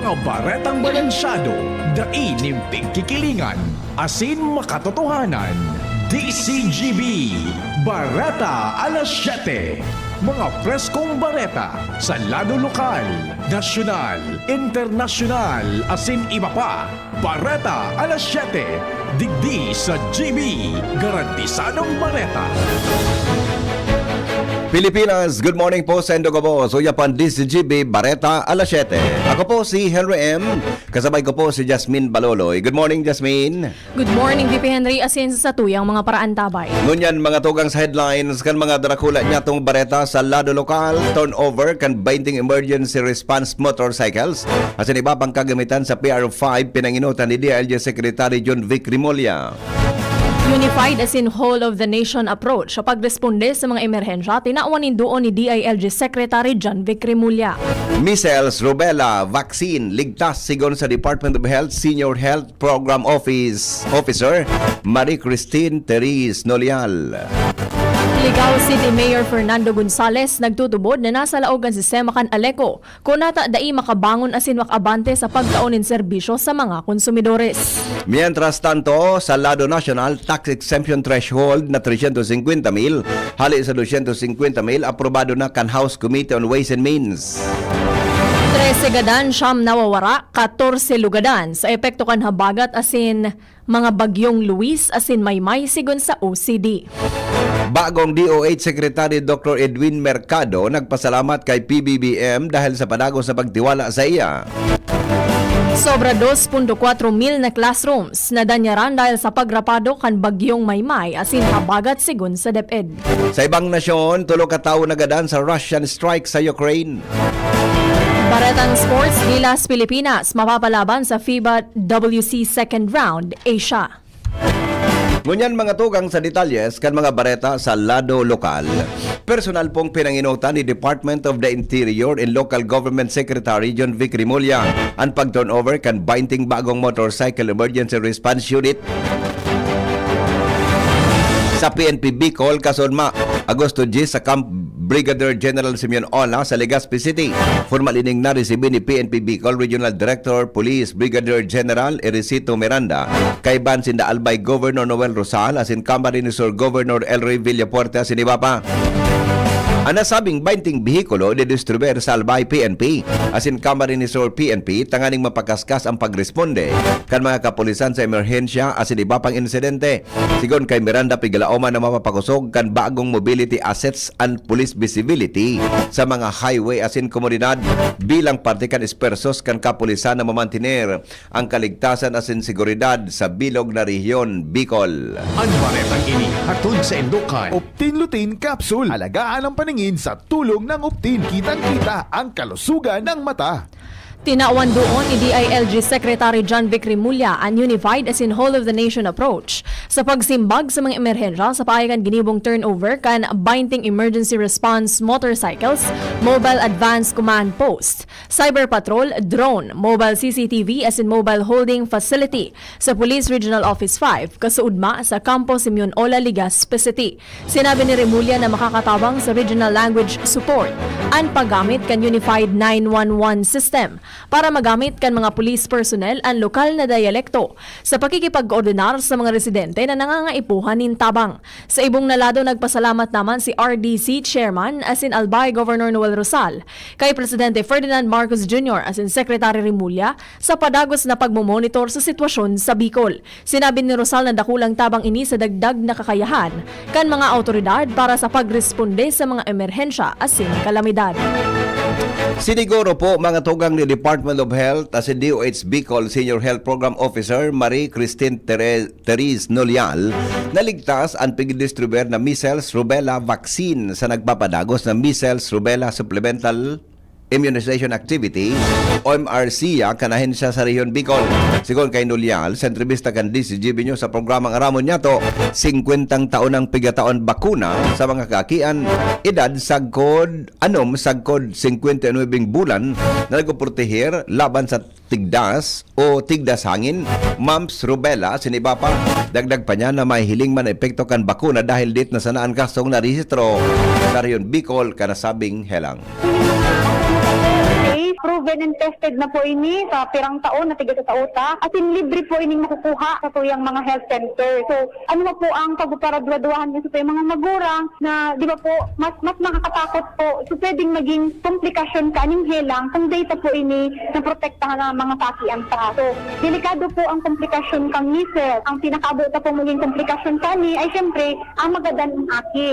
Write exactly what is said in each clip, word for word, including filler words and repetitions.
Mga baretang balansyado, dai nin pigkikilingan, asin makatotohanan. D C G B, Bareta alas siyete. Mga preskong bareta sa lado lokal, nasyonal, internasyonal, asin iba pa. Bareta alas siyete, digdi sa G B, garantisadong bareta. Pilipinas, good morning po sa indong gabos. Uya pan D C G B, Bareta alas siyete. Ako po si Henry M. Kasabay ko po si Jasmine Baloloy. Good morning, Jasmine. Good morning, V P Henry. Asin sa satuyang mga paraantabay. Ngunyan, mga tugang sa headlines kan mga darakula niyatong bareta sa lado lokal, turnover kan twenty emergency response motorcycles, asin iba pang kagamitan sa P R five, pinanginotan ni D I L G Secretary John Vic Remulla. Unified asin whole of the nation approach sa pagresponde sa mga emerhensya, tinawan nin duon ni D I L G Secretary John Vic Remulla. Measles, rubella, vaccine, ligtas, sigon sa Department of Health Senior Health Program Office Officer Marie Christine Therese Nolial. Ligao City Mayor Fernando Gonzales nagtutubod na nasa laog an sistema kan ALECO, kun ata dai makabangon asin makaabante sa pagtao nin serbisyo sa mga konsumidores. Mientras tanto, sa lado nasyonal, tax exemption threshold na tresyentos singkwenta mil, hali sa dosyentos singkwenta mil, aprobado na kan House Committee on Ways and Means. Trese gadan, siyam nawawara, katorse lugadan sa epekto kan habagat asin mga bagyong Luis asin Maymay, sigon sa O C D. Bagong D O H Secretary Doctor Edwin Mercado nagpasalamat kay P B B M dahil sa padagos na pagtiwala sa iya. Sobra dos punto kwatro mil na classrooms na danyaran dahil sa pagrapado kan bagyong Maymay asin habagat, sigon sa DepEd. Sa ibang nasyon, tulo ka tawo nagadan sa Russian strike sa Ukraine. Baretang sports, Gilas Pilipinas mapapalaban sa FIBA W C second round, Asia. Ngunyan, mga tugang sa detalyes kan mga bareta sa lado lokal. Personal pong pinanginotan ni Department of the Interior and Local Government Secretary John Vic Remulla an pag-turnover kan twenty bagong Motorcycle Emergency Response Unit sa P N P Bicol, kasunma, Agosto diyes, sa Camp Brigadier General Simeon Ola sa Legazpi City. Formal ining naresibi ni P N P Bicol Regional Director Police Brigadier General Erisito Miranda, kaiba sinda Albay Governor Noel Rosal, asin Camarines Sur Governor Elroy Villafuerte, asin iba pa. An nasabing twenty behikulo didistribuir sa Albay P N P asin Camarines Sur P N P tanganing mapakaskas ang pagresponde kan mga kapulisan sa emerhensya asin iba pang insidente. Sigon kay Miranda, pigalaoman na mapapakosog kan bagong mobility assets an police visibility sa mga highway asin komunidad bilang parte kan espersos kan kapulisan na mamantener ang kaligtasan asin seguridad sa bilog na rehiyon, Bicol. An baretang ini hatod sa Indokan. Optin Lutein Capsule. Alagaan ang paningin sa tulong ng Optin. Kitang-kita ang kalusugan ng mata. Tinawan duon ni D I L G Secretary John Vic Remulla an unified asin whole of the nation approach sa pagsimbag sa mga emerhensya sa paagi kan ginibong turnover kan twenty emergency response motorcycles, mobile advance command post, cyber patrol, drone, mobile C C T V asin mobile holding facility sa Police Regional Office five, kasuodma sa Campo Simeon Ola, Legazpi City. Sinabi ni Remulla na makakatabang sa Regional Language Support an paggamit kan Unified nine one one System para magamit kan mga police personnel an lokal na dayalekto sa pakikipagkoordinar sa mga residente na nangangaipuhan nin tabang. Sa ibong na lado, nagpasalamat naman si R D C Chairman asin Albay Governor Noel Rosal kay Presidente Ferdinand Marcos Junior asin Secretary Remulla sa padagos na pagmomonitor sa sitwasyon sa Bicol. Sinabi ni Rosal na dakulang tabang ini sa dagdag na kakayahan kan mga awtoridad para sa pagresponde sa mga emerhensya asin kalamidad. Siniguro po, mga tugang, ni Department of Health asin D O H Bicol Senior Health Program Officer Marie Christine Tere-, Therese Nolial na ligtas an pigdistribuir na measles rubella vaccine sa nagpapadagos na measles rubella supplemental immunization activity o M R C kan ahensya sa Rehiyon Bicol. Sigon kay Nolial, sa entrevista kan D C G B News sa programang Aramon Niyato, singkwentang taon nang pigataon bakuna sa mga kaakian, edad sagkod, anom sagkod singkwenta y nuwebeng bulan, na nagpoproteher laban sa tigdas o tigdas hangin, mumps, rubella, asin iba pa. Dagdag pa niya na mahihiling man na epekto kan bakuna dahil dit na sana an kasong narehistro sa Rehiyon Bicol kan nasabing helang. Safe Proven and tested na po ini sa pirang taon na tiga sa ta. As in, libre po ining makukuha sa tuyang mga health center. So, ano na po ang pagpaparadwaduahan niya sa tuyang mga magurang na, di ba po, mas, mas nakakatakot po. So, pwedeng maging komplikasyon kaning helang kung data po ini na protektahan ng mga kakian ta. So, delikado po ang komplikasyon kang measles. Ang pinakaabot na po maging komplikasyon kani ay, siyempre, ang magadan ng aki.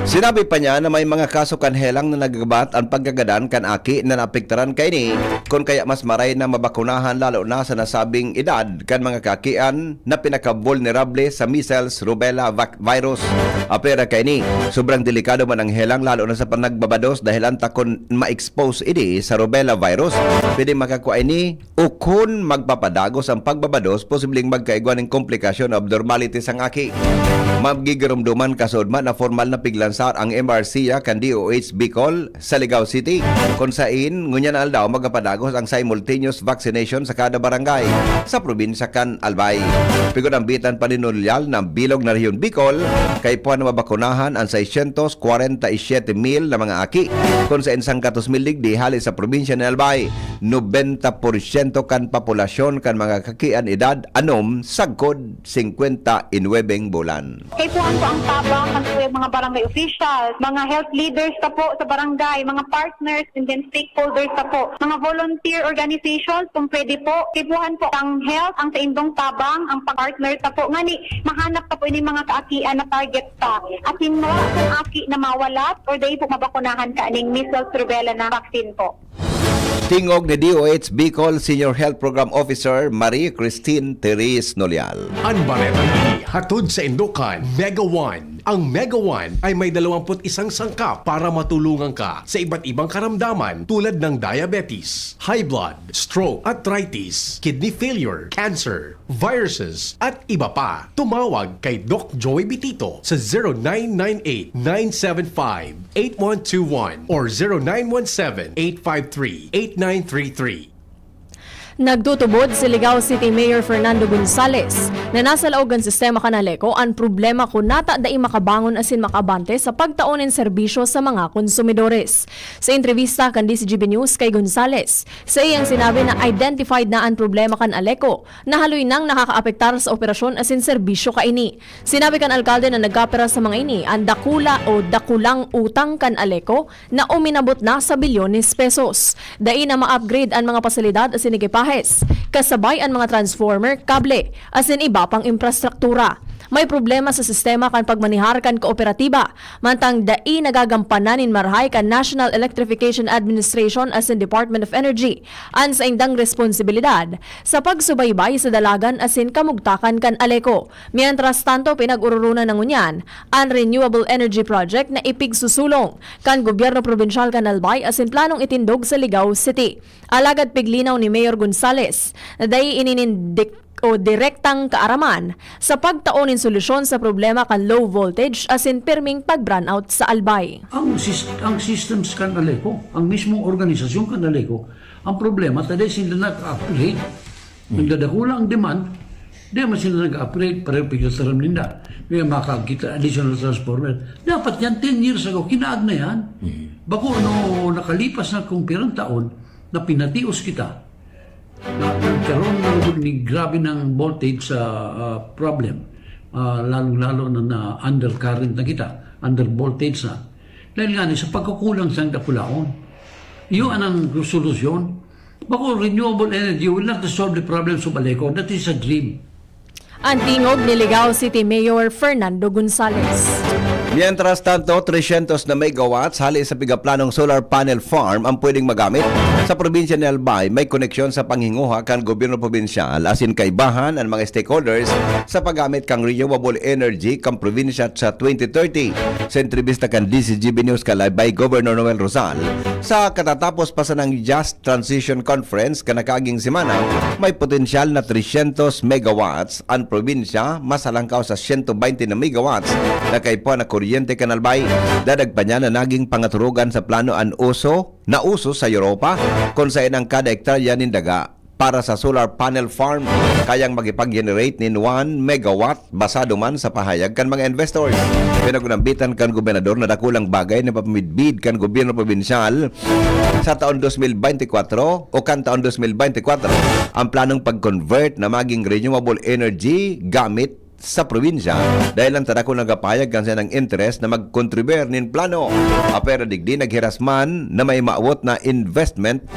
Sinabi pa niya na may mga kaso kan helang na nagagabat an pagkagadan kan aki na naapektaran kaini, kun kaya mas maray na mabakunahan lalo na sa nasabing edad kan mga kakian na pinakabulnerable sa measles, rubella vac- virus. Apera kaini, sobrang delikado man ang helang lalo na sa panagbabados dahil antakon ma-expose ini sa rubella virus. Pwede makakua ini o kun magpapadagos ang pagbabados, posibleng magkaigwa nin komplikasyon o abnormality sa aki. Magigiromdoman kasuodma na formal na piglansar ang M R C A kan D O H Bicol sa Ligao City, kun sain ngunyan na aldaw magapadagos ang simultaneous vaccination sa kada barangay sa probinsya kan Albay. Pigunambitan pa ni Nolial na bilog na rehiyon Bicol, kaipuhan na mabakunahan ang seiscientos kwarenta y siete mil na mga aki, kun sain sangkatos mil digdi hali sa probinsya ni Albay. Nobenta porsyento kan populasyon kan mga kakian edad anom sagkod singkwenta y nuwebeng bulan. Kaipuhan po ang tabang kan tuyang mga barangay officials, mga health leaders ta po sa barangay, mga partners and then stakeholders ta po, mga volunteer organizations kung pwede po. Kaipuhan po ang health, ang saindong tabang, ang partner ta po. Ngani, mahanap ta po ini mga kaakian na target ta. Asin mawa kung aki na mawalat or dai po mabakunahan kaning measles rubella na vaccine po. Tingog ni D O H Bicol Senior Health Program Officer Marie Christine Therese Nolial. An baretang ini hatod sa indokan Mega One. Ang Mega One ay may dalawampu't isang sangkap para matulungan ka sa iba't ibang karamdaman tulad ng diabetes, high blood, stroke, arthritis, kidney failure, cancer, viruses, at iba pa. Tumawag kay Doc Joey Bitito sa zero nine nine eight, nine seven five, eight one two one or zero nine one seven, eight five three, eight nine three three. Nagtutubod si Ligao City Mayor Fernando Gonzales na nasa laog kan sistema kan Aleco an problema kun nata dai makabangon asin makaabante sa pagtao nin serbisyo sa mga konsumidores. Sa entrebista kan D Z G B News kay Gonzales, saiyang sinabi na identified na an problema kan Aleco na haloy nang nakakaapektar sa operasyon asin serbisyo kaini. Sinabi kan alkalde na nagkapera sa mga ini an dakula o dakulang utang kan Aleco na uminabot na sa bilyones pesos. Dai na ma-upgrade an mga pasilidad asin ekipahes, kasabay an mga transformer, kable, asin iba pang imprastruktura. May problema sa sistema kan pagmanehar kan kooperatiba, mantang dai nagagampanan nin marahay kan National Electrification Administration asin Department of Energy an saindang responsibilidad sa pagsubaybay sa dalagan asin kamugtakan kan Aleco. Mientras tanto, pinag-ororonan na ngunyan an renewable energy project na ipigsusulong kan gobyerno probinsyal kan Albay asin planong itindog sa Ligao City. Alagad piglinaw ni Mayor Gonzales na dai ini nin dik- o direktang kaaraman sa pagtao nin solusyon sa problema kan low voltage asin pirming pag-brownout sa Albay. Ang, sis- ang systems kan Aleco, ang mismong organisasyon kan Aleco, ang problema, ta dai sinda nag-upgrade. Nagdadakula ang demand, di man sila nag-upgrade, pareho pigtaram ninda. May makakita additional transformer. Dapat yan, ten years ago, kinaag na yan. Bako ano, nakalipas na kung pirang taon, na pinatios kita, na nagkaroon na lugod ni grabe ng voltage sa ah, problem. Ah, lalong-lalo na, na undercurrent na kita, under voltage na. Dahil nga ni sa pagkukulang sa dakulaon. Iyo anang solusyon. Bako, renewable energy will not solve the problems of Aleco. That is a dream. An tingog ni Ligao City Mayor Fernando Gonzales. Mientras tanto, tresyentos na megawatts hali sa pigaplanong solar panel farm ang pwedeng magamit. Sa probinsya ni Albay, may koneksyon sa panghinguha kan gobyerno probinsyal asin kaibahan an mga stakeholders sa paggamit kan renewable energy kan probinsya sa twenty thirty. Sa entrebista kan D Z G B News kan Albay, Governor Noel Rosal, sa katatapos pa sanang Just Transition Conference kan nakaaging semana, may potensyal na tresyentos megawatts an probinsya, mas halangkaw sa siyento baynte na megawatts na kaipuhan na kuryente kan Albay. Dadag pa niya na naging pangaturugan sa plano an uso na uso sa Europa, kun saen ang kada ektarya nin daga para sa solar panel farm, kayang makipag-generate nin one megawatt, basado man sa pahayag kan mga investor. Pinag-unambitan kan gobernador na dakulang bagay na papamidbid kan gobyerno probinsyal sa taon dos mil bente kwatro o kan taon dos mil bente kwatro ang planong pag-convert na maging renewable energy gamit sa probinsya, dahil ang Taraco nagapahayag kan saindang interes na magkontribuir nin plano. Apwera digdi, naghiras man na may maawot na investment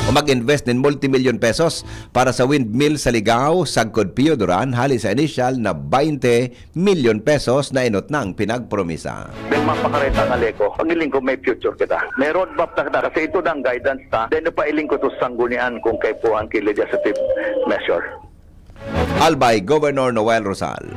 o mag-invest nin multimilyon pesos para sa windmill sa Ligao, sagkod Pio Duran, hali sa inisyal na baynte milyon pesos na inutnang pinagpromisa. May mapakareta ang Aleco. Pag-iling ko, may future kita. May roadmap na kita. Kasi ito na ang guidance ta. Then, pailing ko to sanggunian kung kaipuhan ki legislative measure. Albay, Governor Noel Rosal.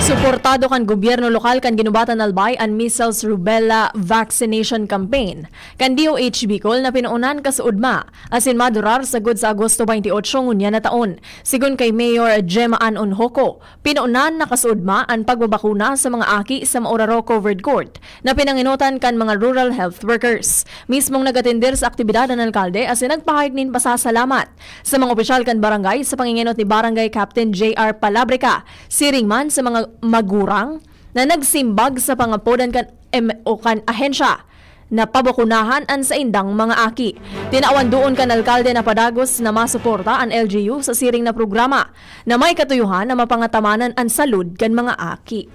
Suportado kan gobyerno lokal kan Guinobatan, Albay an measles rubella vaccination campaign kan D O H Bicol na pinaunan kasuodma asin madurar sagkod sa Agosto twenty-eight ngunyan na taon. Sigon kay Mayor Gemma Ann Onhoco, pinaunan na kasuodma an pagbabakuna sa mga aki sa Mauraro Covered Court na pinangenotan kan mga rural health workers. Mismong nag-atender sa aktibidad an alkalde asin nagpahayag nin pasasalamat sa mga opisyal kan barangay sa pangengenot ni Barangay Captain J R Palabrica, siring man sa mga magurang na nagsimbag sa pangapodan kan M-, o kan ahensya na pabakunahan an saindang mga aki. Tinawan doon kan alkalde na padagos na masuporta an L G U sa siring na programa na may katuyohan na mapangatamanan an salud kan mga aki.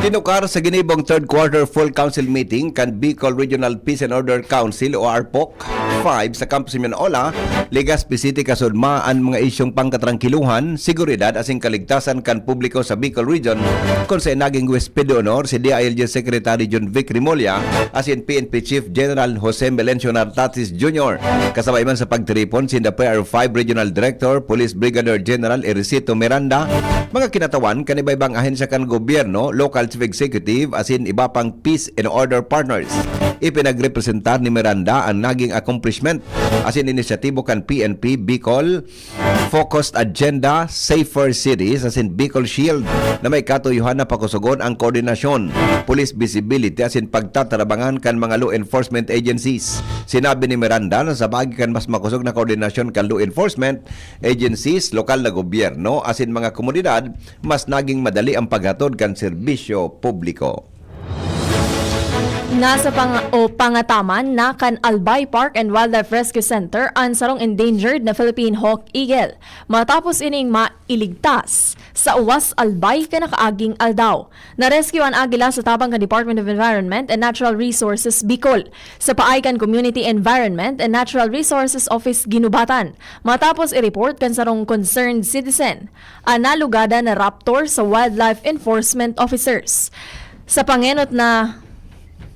Tinukar sa ginibong third quarter full council meeting kan Bicol Regional Peace and Order Council o ARPOC five sa Campo Simeon Ola, Legazpi City, kasuodma an mga isyong pangkatrangkiluhan, seguridad asin kaligtasan kan publiko sa Bicol Region, kun sa naging huwes de honor si D I L G Secretary John Vic Remulla asin P N P Chief General Jose Melencio Nartatis Junior. Kasabay man sa pagtiripon sinda P R five Regional Director, Police Brigadier General Erisito Miranda, mga kinatawan kan iba-ibang ahensya kan gobyerno, local chief executive, asin iba pang peace and order partners. Ipinagrepresentar ni Miranda ang naging accomplishment asin inisyatibo kan P N P Bicol, Focused Agenda, Safer Cities, asin Bicol Shield na may katuyohan na pakusogon ang koordinasyon, police visibility, asin pagtatarabangan kan mga law enforcement agencies. Sinabi ni Miranda na sa paagi kan mas makusog na koordinasyon kan law enforcement agencies, lokal na gobyerno, asin mga komunidad, mas naging madali ang paghatod kan serbisyo publiko. Nasa pang-, o pangataman na kan Albay Park and Wildlife Rescue Center an sarong endangered na Philippine Hawk Eagle, matapos ining mailigtas sa Uwas Albay kan nakaaging aldaw. Na-rescue an agila sa tabang kan Department of Environment and Natural Resources Bicol, sa paay kan Community Environment and Natural Resources Office Guinobatan, matapos i-report kan sarong concerned citizen an nalugadan na raptor sa wildlife enforcement officers. Sa pangenot na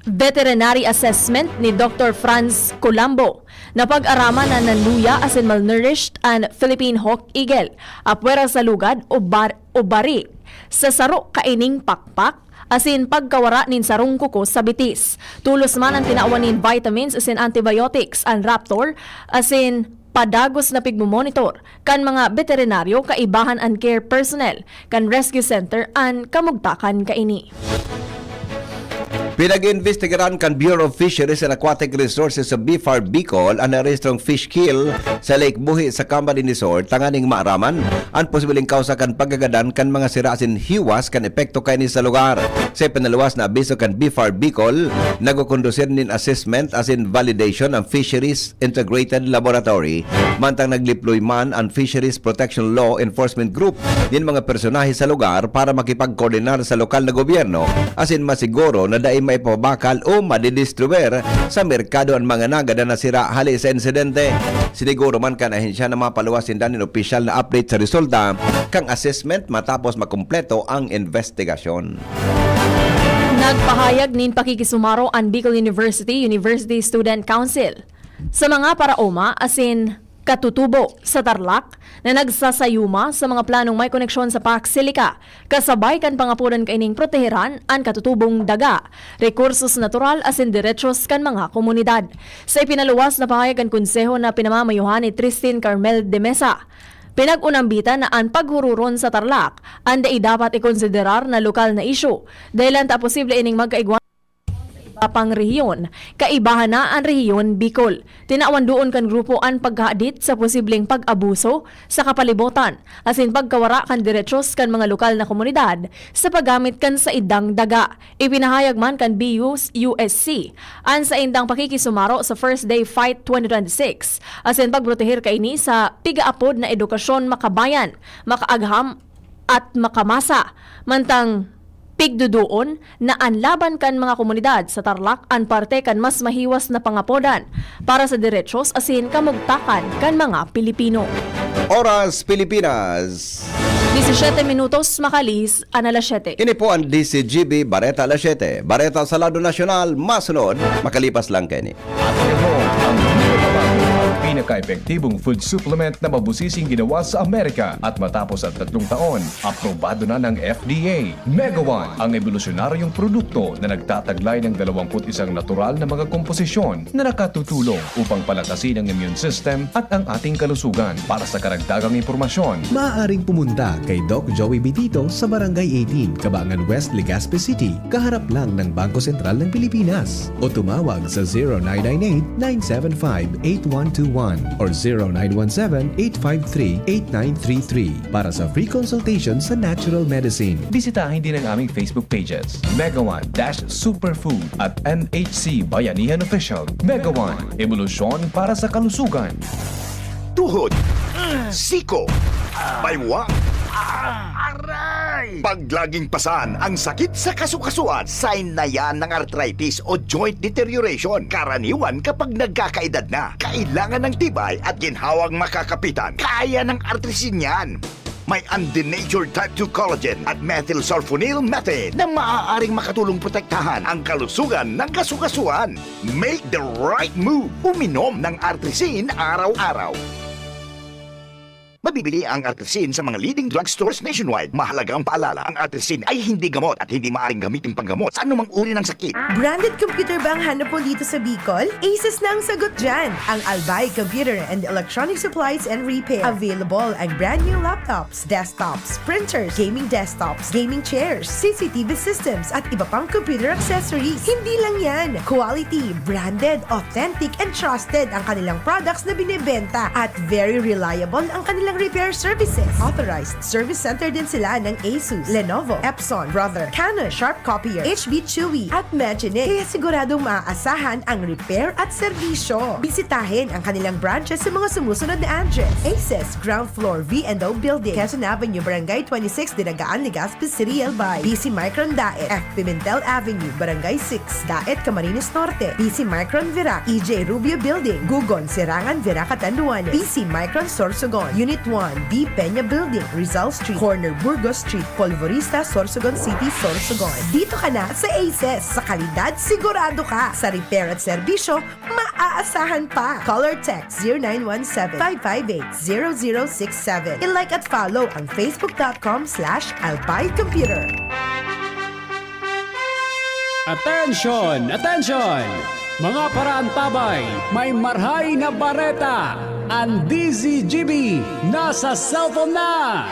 veterinary assessment ni Doktor Franz Colambo, napag-araman na naluya asin malnourished an Philippine Hawk Eagle, apwera sa lugad o bar-, o bari, sa saro kaining pakpak, asin pagkawara nin sarong kuko sa bitis. Tolos man an tinawan nin vitamins asin antibiotics an raptor, asin padagos na pigmomonitor kan mga veterinaryo kaibahan an care personnel kan rescue center an kamugtakan kaini. Pinag-iimbestigaran kan Bureau of Fisheries and Aquatic Resources sa BFAR Bicol an narehistrong fish kill sa Lake Buhi sa Camarines Sur tanganing maaraman an posibleng kawsa kan pagkagadan kan mga sira asin hiwas kan epekto kaini sa lugar. Sa ipinaluwas na abiso kan BFAR Bicol, nagkukondusir nin assessment asin validation ang Fisheries Integrated Laboratory, mantang nagliploy man an Fisheries Protection Law Enforcement Group nin mga personahe sa lugar para makipagkoordinar sa lokal na gobyerno asin masiguro na dai maipabakal o madidistribuir sa merkado an mga nagadan na sira hali sa insidente. Siniguro man kan ahensya na mapaluwas sinda nin opisyal na update sa resulta kan assessment matapos makumpleto ang investigasyon. Nagpahayag nin pakikisumaro an Bicol University, University Student Council, sa mga paraoma asin katutubo sa Tarlac na nagsasayuma sa mga planong may koneksyon sa Pax Silica, kasabay kan pangapodan kaining proteheran an katutubong daga, rekursos natural asin derechos kan mga komunidad. Sa ipinaluwas na pahayag kan Konseho na pinamamayohan ni Tristin Carmel de Mesa, pinag-unambitan na an paghururon sa Tarlac an dai dapat ikonsiderar na lokal na isyu, dahilan ta posible ining magkaigwa iba pang rehiyon, kaibahan na an rehiyon Bicol. Tinawan duon kan grupo an paghahadit sa posibleng pag-abuso sa kapalibotan asin pagkawara kan derechos kan mga lokal na komunidad sa paggamit kan saindang daga. Ipinahayag man kan B U S C an saindang pakikisumaro sa First Day Fight twenty twenty-six asin pagproteher kaini sa pigaapod na edukasyon makabayan, makaagham at makamasa, mantang pigduduon na an laban kan mga komunidad sa Tarlac an parte kan mas mahiwas na pangapodan para sa derechos asin kamugtakan kan mga Pilipino. Oras Pilipinas. Disisiete minutos, makalis an alas siyete. Ini po ang D C G B Bareta alas siyete. Bareta sa lado nasyonal, masunod, makalipas lang kaini. At ito ang pinakabago at pinaka-epektibong food supplement na mabusising ginawa sa Amerika at matapos ang tatlong taon, aprobado na ng F D A. Megawan, ang ebolusyonaryong produkto na nagtataglay ng dalawang put isang natural na mga komposisyon na nakatutulong upang palakasin ang immune system at ang ating kalusugan. Para sa karagdagang impormasyon, maaaring pumunta kay Doc Joey Bitito sa Barangay eighteen, Kabangan West, Legazpi City, kaharap lang ng Bangko Sentral ng Pilipinas. O tumawag sa zero nine nine eight, nine seven five, eight one two one or zero nine one seven, eight five three, eight nine three three para sa free consultation sa natural medicine. Bisitahin din ang aming Facebook pages, Megawan dash Superfood at M H C Bayanihan Official. Megawan, ebolusyon para sa kalusugan. Tuhod, siko, baywang, aray! Pag laging pasan ang sakit sa kasukasuan, sign na yan ng arthritis o joint deterioration. Karaniwan kapag nagkakaedad na, kailangan ng tibay at ginhawang makakapitan. Kaya ng artrisin yan. May undenatured type two collagen at methylsulfonyl methane na maaaring makatulong protektahan ang kalusugan ng kasukasuan. Make the right move. Uminom ng Artrisin araw-araw. Mabibili ang Artrisin sa mga leading drugstores nationwide. Mahalagang paalala, ang Artrisin ay hindi gamot at hindi maaaring gamitin panggamot sa anumang uri ng sakit. Branded computer ba ang hanap mo dito sa Bicol? Asus na ang sagot dyan! Ang Albay Computer and Electronic Supplies and Repair. Available ang brand new laptops, desktops, printers, gaming desktops, gaming chairs, C C T V systems, at iba pang computer accessories. Hindi lang yan! Quality, branded, authentic, and trusted ang kanilang products na binebenta at very reliable ang kanilang repair services. Authorized service center din sila ng Asus, Lenovo, Epson, Brother, Canon, Sharp Copier, H B Chewy, at Magine. Kaya siguradong maaasahan ang repair at serbisyo. Bisitahin ang kanilang branches sa mga sumusunod na address: Aces, ground floor, V and O Building, Quezon Avenue, Barangay twenty-six, Dinagaan, Legazpi City, Albay. B C Micron Daet, F Pimentel Avenue, Barangay six, Daet, Camarines Norte. B C Micron Virac, E J Rubio Building, Gugon, Serangan, Virac, Catanduanes. B C Micron Sorsogon, Unit one, B Peña Building, Rizal Street, corner Burgos Street, Polvorista, Sorsogon City, Sorsogon. Dito ka na sa Aces. Sa kalidad, sigurado ka. Sa repair at serbisyo, maaasahan pa. Call or text zero nine one seven, five five eight, zero zero six seven. I-like at follow ang facebook dot com slash albay computer. Attention! Attention! Mga paraantabay, may marhay na bareta! An D Z G B nasa cellphone na!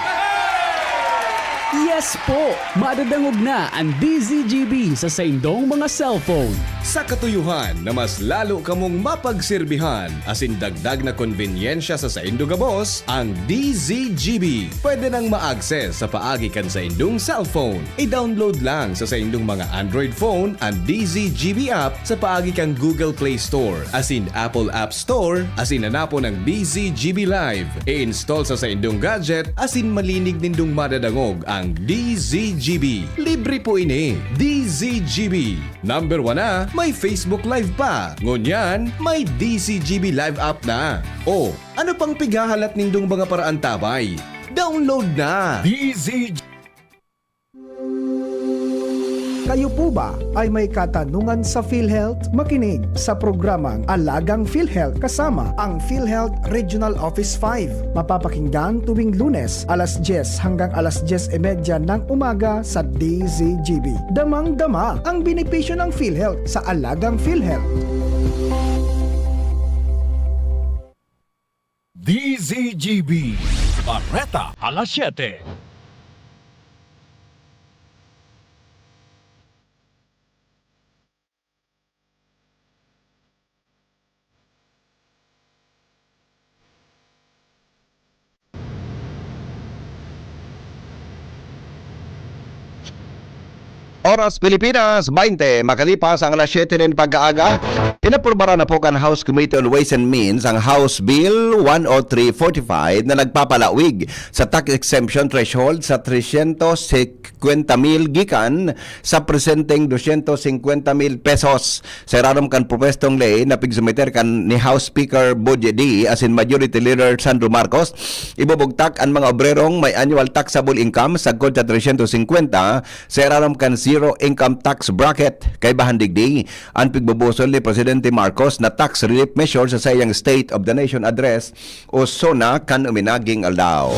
Yes po! Madadangog na an D Z G B sa saindong mga cellphone. Sa katuyuhan na mas lalo kamong mapagserbihan asin dagdag na konbenyensya sa saindo gabos, ang D Z G B pwede nang ma-access sa paagi kan saindong cellphone. I-download lang sa saindong mga Android phone an D Z G B app sa paagi kan Google Play Store asin Apple App Store asin hanapon ang D Z G B Live. I-install sa saindong gadget asin malinig nindong madadangog ang D Z G B. Libre po ini. D Z G B. Number one na, may Facebook Live pa. Ngunyan, may D Z G B Live app na. O, ano pang pighahalat nindong mga paraantabay? Download na! D Z G B. Kayo po ba ay may katanungan sa PhilHealth? Makinig sa programang Alagang PhilHealth kasama ang PhilHealth Regional Office five. Mapapakinggan tuwing Lunes, alas dyes hanggang alas dyes y media ng umaga sa D Z G B. Damang-dama ang benepisyo ng PhilHealth sa Alagang PhilHealth. D Z G B Bareta. Alas siyete. Oras Pilipinas, baynte, makalipas ang alas siyete nin pag-aaga, inaprubaran na po kan House Committee on Ways and Means ang House Bill one oh three forty-five na nagpapalawig sa tax exemption threshold sa tresyentos singkwenta mil gikan sa presenteng dosyentos singkwenta mil pesos. Sa irarom kan propwestong ley na pigsumiter kan ni House Speaker Boy Jinggoy asin Majority Leader Sandro Marcos, ibubugtak an mga obrerong may annual taxable income sagkod sa tresyentos singkwenta sa irarom kan zero income tax bracket. Kaibahan digdi, an pigbubusol ni Presidente Marcos na tax relief measure sa saiyang State of the Nation Address o SONA kan uminaging aldaw.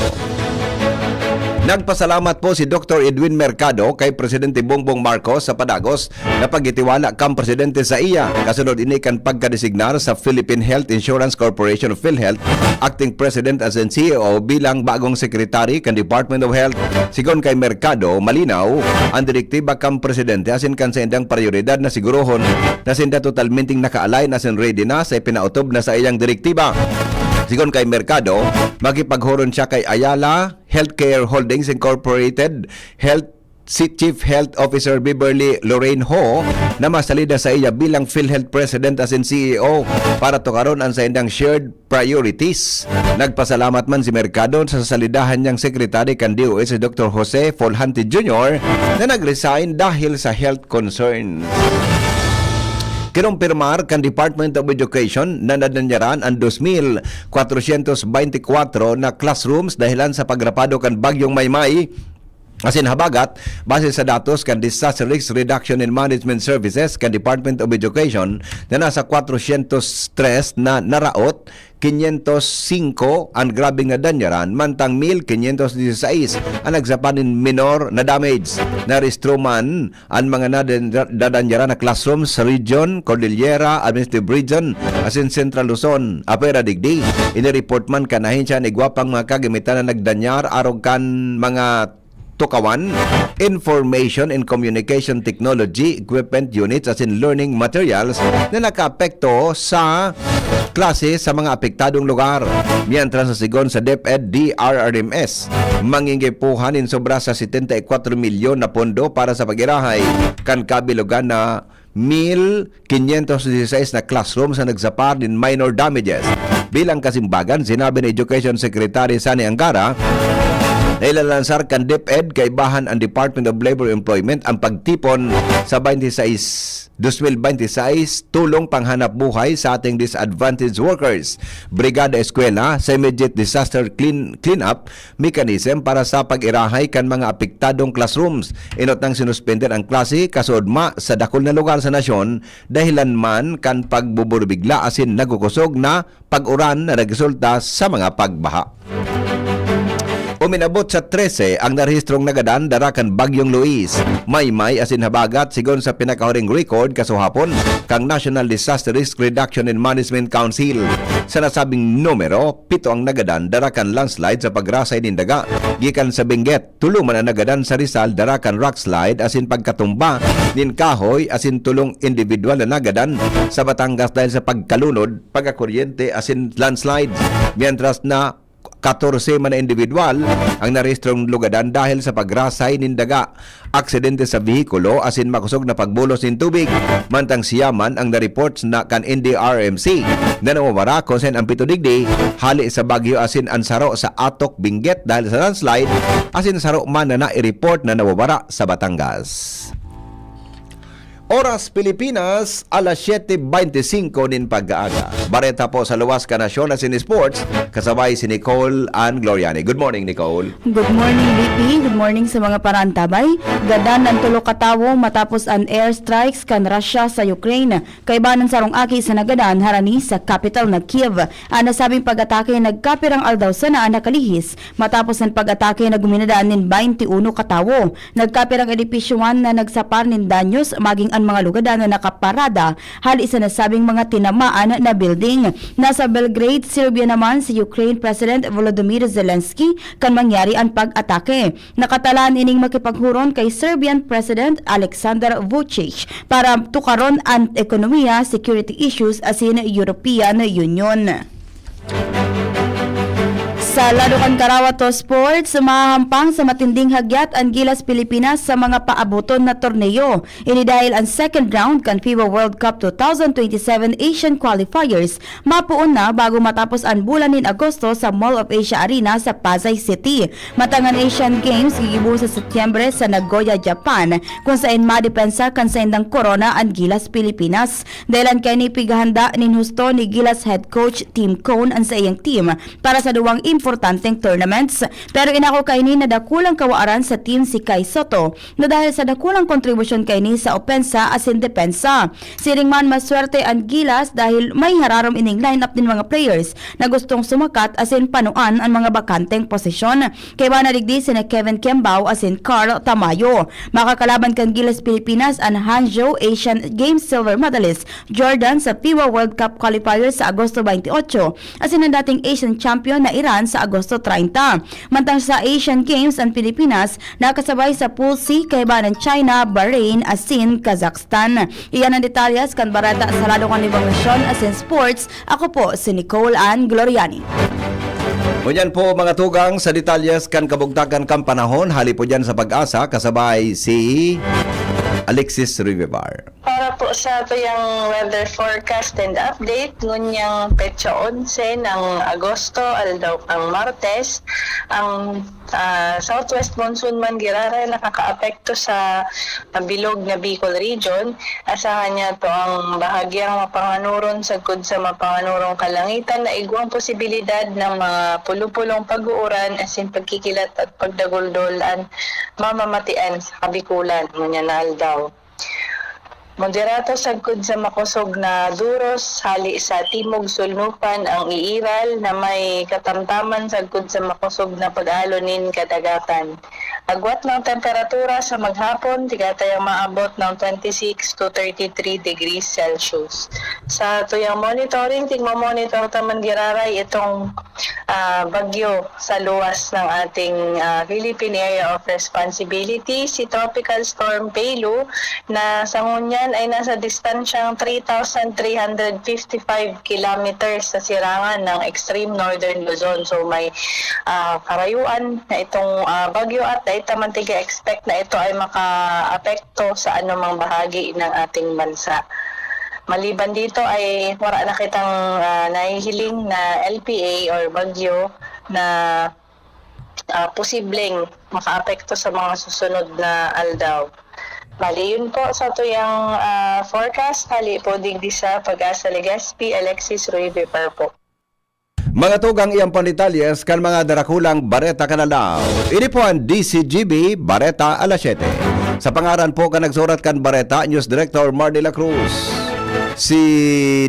Nagpasalamat po si Doktor Edwin Mercado kay Presidente Bongbong Marcos sa padagos na pagtitiwala kan presidente saiya. Kasunod ini kan pagkadesignar sa Philippine Health Insurance Corporation o PhilHealth Acting President asin C E O bilang bagong Secretary kan Department of Health. Sigon kay Mercado, malinaw an direktiba kan presidente asin kan saindang prioridad na sigurohon na sinda totalmenteng naka-align asin ready na sa ipinaotob na saiyang direktiba. Sigon kay Mercado, makipaghuron siya kay Ayala Healthcare Holdings Incorporated, Health si Chief Health Officer Beverly Lorraine Ho na masalida saiya bilang PhilHealth President asin C E O para tukaron an saindang shared priorities. Nagpasalamat man si Mercado sa salidahan niyang sekretary kan D O H, si Doktor Jose Folhante Junior, na nag-resign dahil sa health concerns. Kinumpirmar kan Department of Education na nadanyaran an dos mil kwatrosyentos baynte kwatro na classrooms dahelan sa pagrapado kan Bagyong Maymay asin habagat, base sa datos kan Disaster Risk Reduction and Management Services kan Department of Education na nasa kwatrosyentos tres na naraot, kinyentos singko an grabeng nadanyaran, mantang mil kinyentos disisais an nagsapar nin minor na damage. Narehistro man an mga naden-, nadanyaran na classroom sa region, Cordillera, Administrative Region, asin Central Luzon. Apwera digdi, inireport man kan ahensya an igwa pang mga kagamitan na nagdanyar arog kan mga tukawan, information and communication technology, equipment units asin learning materials na nakaapekto sa klase sa mga apektadong lugar. Mientras sa sigon sa DepEd, D R R M S, mangingipuhan nin sobra sa setenta y kwatro milyon na pondo para sa pag-irahay kan kabilogan na mil kinyentos disisais na classroom sa nagsapar nin minor damages. Bilang kasimbagan, sinabi ni Education Secretary Sani Angara na ilalansar kan DepEd kaibahan ang Department of Labor and Employment ang pagtipon sa twenty-six, dos mil bente seis, tulong panghanap buhay sa ating disadvantaged workers, Brigada Eskwela, sa immediate disaster clean, cleanup mechanism para sa pag-irahay kan mga apektadong classrooms. Enot nang sinuspender ang klase kasood ma sa dakul na lugar sa nasyon, dahilan man kan pagbuburbigla asin nagkukosog na pag-uran na nagresulta sa mga pagbaha. Uminabot sa trese ang narehistrong nagadan dara kan Bagyong Luis, Maymay asin Habagat, sigon sa pinakahuring record kasuhapon kan National Disaster Risk Reduction and Management Council. Sa nasabing numero, pito ang nagadan dara kan landslide sa pagrasay nin daga gikan sa Benguet. Tulo man ang nagadan sa Rizal dara kan rockslide asin pagkatumba nin kahoy, asin tulong individual na nagadan sa Batangas dahil sa pagkalunod, pagkakuryente asin landslide. Mientras na katorse man na individual ang narehistrong lugadan dahil sa pagrasay nin daga, aksidente sa behikulo asin makosog na pagbulos nin tubig. Mantang siya man ang na-report na kan N D R M C na nawawara, kung saen ang pito digdi hale sa bagyo asin an saro sa Atok, Benguet dahil sa landslide, asin saro man na nai-report na nawawara sa Batangas. Oras Pilipinas, alas siyete beintisinko nin pag-aaga. Bareta po sa luwas kan nasyon asin sports, kasabay si Nicole Ann Gloriani. Good morning, Nicole. Good morning, B P. Good morning sa mga paraantabay. Gadan an tulo ka tawo matapos an airstrikes kan Russia sa Ukraine. Kaiba an sarong aki sa nagadan harani sa kapital na Kyiv. An nasabing pag-atake nagkapirang aldaw sana an nakalihis. Matapos an pag-atake na guminadan nin baynti uno ka tawo. Nagkapirang edipisyohan na nagsapar nin danyos, maging an mga lugadan na nakaparada hali sa nasabing mga tinamaan na building. Nasa Belgrade, Serbia naman, si Ukraine President Volodymyr Zelensky kan mangyari an pag-atake. Nakatalaan ining makipaghuron kay Serbian President Alexander Vucic para tukaron an ekonomiya, security issues asin European Union. Sa lado kan Karawato Sports, mahahampang sa matinding hagyat an Gilas Pilipinas sa mga paaboton na torneo. Ini dahil an second round kan FIBA World Cup twenty twenty-seven Asian Qualifiers mapoon na bago matapos an bulan nin Agosto sa Mall of Asia Arena sa Pasay City. Matang an Asian Games gigibo sa Setyembre sa Nagoya, Japan, kung saen madepensa kan saindang korona an Gilas Pilipinas. Dahilan kaini, pighahanda nin husto ni Gilas head coach Tim Cone an saiyang team para sa duwang importanteng tournaments. Pero inako kaini na dakulang kawaaran sa team si Kai Soto na dahil sa dakulang kontribusyon kaini sa opensa asin depensa. Siring man, maswerte an Gilas dahil may hararom ining lineup nin mga players na gustong sumakat asin panuan an mga bakanteng posisyon. Kaiba na digdi sina Kevin Kembao asin Carl Tamayo. Makakalaban kan Gilas Pilipinas an Hangzhou Asian Games silver medalist Jordan sa FIBA World Cup qualifier sa Agosto twenty-eight, asin ang dating Asian champion na Iran sa Agosto treinta. Mantang sa Asian Games, ang Pilipinas nakasabay sa Pool C kaiba ng China, Bahrain, asin Kazakhstan. Iyan ang detalyes kan bareta sa lado kan libong nasyon asin sports. Ako po si Nicole Ann Gloriani. Ngunyan po, mga tugang, sa detalyes kan kabugtakan kan panahon, hali po dyan sa Pag-asa, kasabay si Alexis Rivebar. Para po sa tuyang weather forecast and update, ngunyang petsa onse ng Agosto, aldaw kang Martes, ang, ah, southwest monsoon man giraray nakakaapekto sa, ah, bilog na Bicol region. Asahan niya to ang bahagyang mapanganoron sagkod sa mapanganorong kalangitan na igwang posibilidad ng mga pulo-pulong pag-uuran asin pagkikilat at pagdaguldol an mamamatian sa Kabikulan ngunyan na aldaw. Moderato sagkod sa makosog na duros, hali sa timog sulnupan ang iiral na may katamtaman sagkod sa makosog na pag-alo nin kadagatan. Agwat ng temperatura sa maghapon, tigatayang maabot ng twenty-six to thirty-three degrees Celsius. Sa tuyang monitoring, tigmo-monitor ta man giraray itong, ah, bagyo sa luwas ng ating, ah, Philippine Area of Responsibility, si Tropical Storm Pelu, na sa ngunyan ay nasa distansyang three thousand three hundred fifty-five kilometers sa sirangan ng extreme northern Luzon. So, may, ah, karayuan na itong, ah, bagyo at dai ta man tiga-expect na ito ay makaapekto sa anumang bahagi ng ating bansa. Maliban dito ay wala na kitang, ah, nahihiling na L P A or bagyo na, ah, posibleng makaapekto sa mga susunod na aldaw. Bali, yun po sa tuyang, ah, forecast. Hali po digdi sa Pag-asa Legazpi, Alexis Ruiz Vivar po. Mga tugang, iyang pandetalyes kan mga darakulang bareta kan aldaw. Ini po ang D C G B Bareta alas siyete. Sa pangaran po kan nagsurat kan bareta, News Director Mar de la Cruz. Si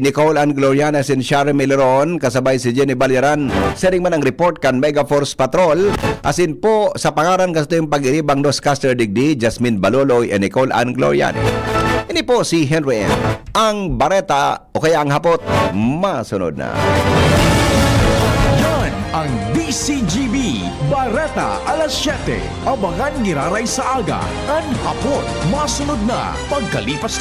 Nicole Ann Gloriana asin Shari Meleron, kasabay si Jenny Balyaran. Siring man ang report kan Mega Force Patrol. Asin po, sa pangaran kan satuyang pag-iribang newscaster digdi, Jasmine Baloloy and Nicole Ann Gloriana. Ini po si Henry M. Ang bareta o kaya ang hapot, masunod na. Yan ang D C G B Bareta alas siyete. Abangan giraray sa aga. An hapot, masunod na. Pagkalipas